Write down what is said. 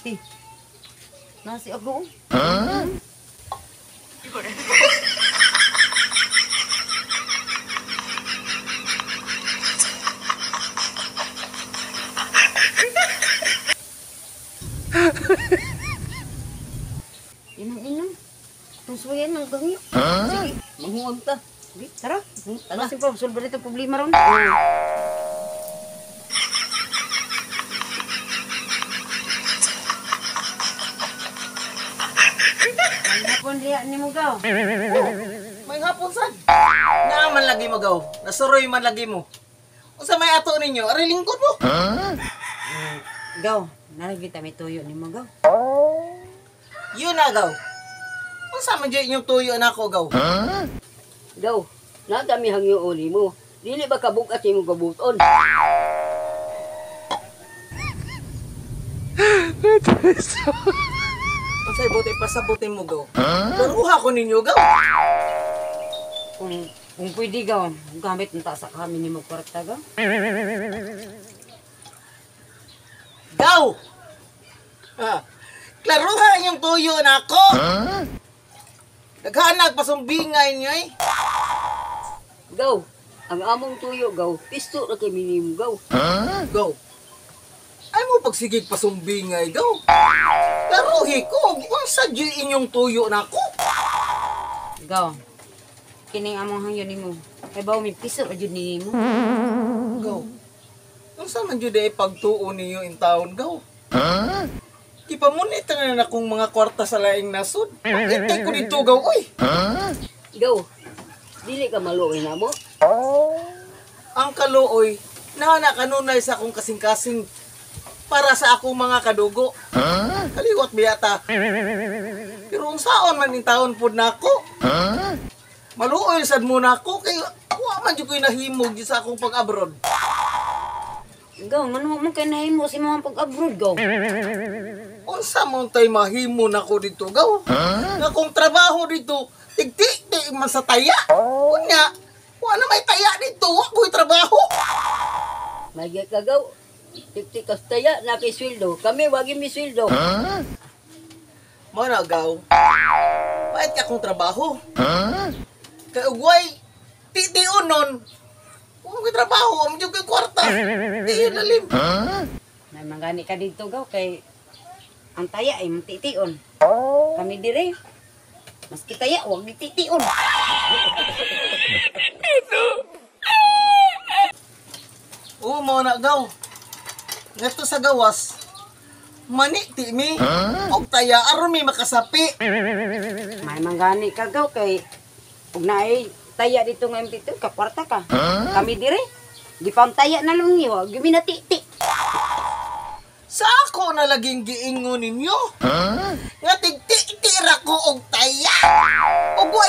Ti. Nasi ako. Huh? Inang inang. Tusuyan ng gangyo. Huh? Sige, Manghuam ta. Sige, tara. Tara. Kasi pa, solve na itong problema ron. Ay, hapon liya ni mo gaw. May hapon sad. Naa man lagi mo gaw. Nasuroy man lagi mo. Unsa may ato ninyo? Ari lingkod mo. Huh? Gaw, naragita may tuyo ni mo gaw. Yun na gaw. Unsa man jud inyong tuyo nako gaw? Huh? Gaw, nadami hangyo uli mo. Dili ba kabugat imong gabuton? Unsay buti pasabutin mo gaw? Huh? Laruha ko ninyo gaw. Kung pwede gaw, gamit ng taas sa kami ni mo kwarta gaw. Gaw. Ha. Klaruha inyong tuyo nako. Huh? Naghanag pasumbingay niyo eh. Gaw, ang among tuyo gaw, pisto ra kay minimo gaw. Huh? Gaw. Ay mo pagsigig pasumbingay gaw. Laruhi ko unsa jud inyong tuyo nako? Gaw, kining among hangyo nimo. Kay bawo may piso ra jud nimo. Gaw. Unsa man jud ay pagtuo ninyo in taon gaw? Huh? Gipamunit na na akong mga kwarta sa laing nasod. Pagkintay ko dito gaw oy. Huh? Gaw, dili ka maluoy namo. Ang kaluoy naa kanunay sa akong kasing-kasing para sa akong mga kadugo. Huh? Kaliwat biyata. Pero unsaon man in taon pud nako? Huh? Maluoy sad mo nako kay wa man jud ko'y nahimog jud sa akong pag-abroad. Gaw, ngano man kay nahimo sa imong pag-abroad gaw? Unsa man tay mahimo nako dito gaw? Huh? Nga kung trabaho dito, tigti man sa taya. Unya, wa na may taya dito, wa ko'y trabaho. May ka gaw. Tiktik kas taya na kay sweldo. Kami wagi mi sweldo. Huh? Mao na gaw. Pait ka akong trabaho. Huh? Kay ugway, titiun nun. Wa ko'y trabaho, am jud ko'y kwarta. Tiyon lalim. Huh? May mangani ka dito gaw kay ang taya ay mantitiun. Kami dire. Maski taya wag gititiun. Oo, mao na gaw. Ngadto sa gawas, mani ti mi. Huh? Og taya aron mi makasapi. May mangani ka gaw kay ug naay taya dito nga imtitiun ka kwarta ka. Huh? Kami dire. Di pa ang taya na lang niyo, wag giminatiti. Sa ako na laging giingon ninyo. Huh? Nga tigti-tira ko og taya. Og wa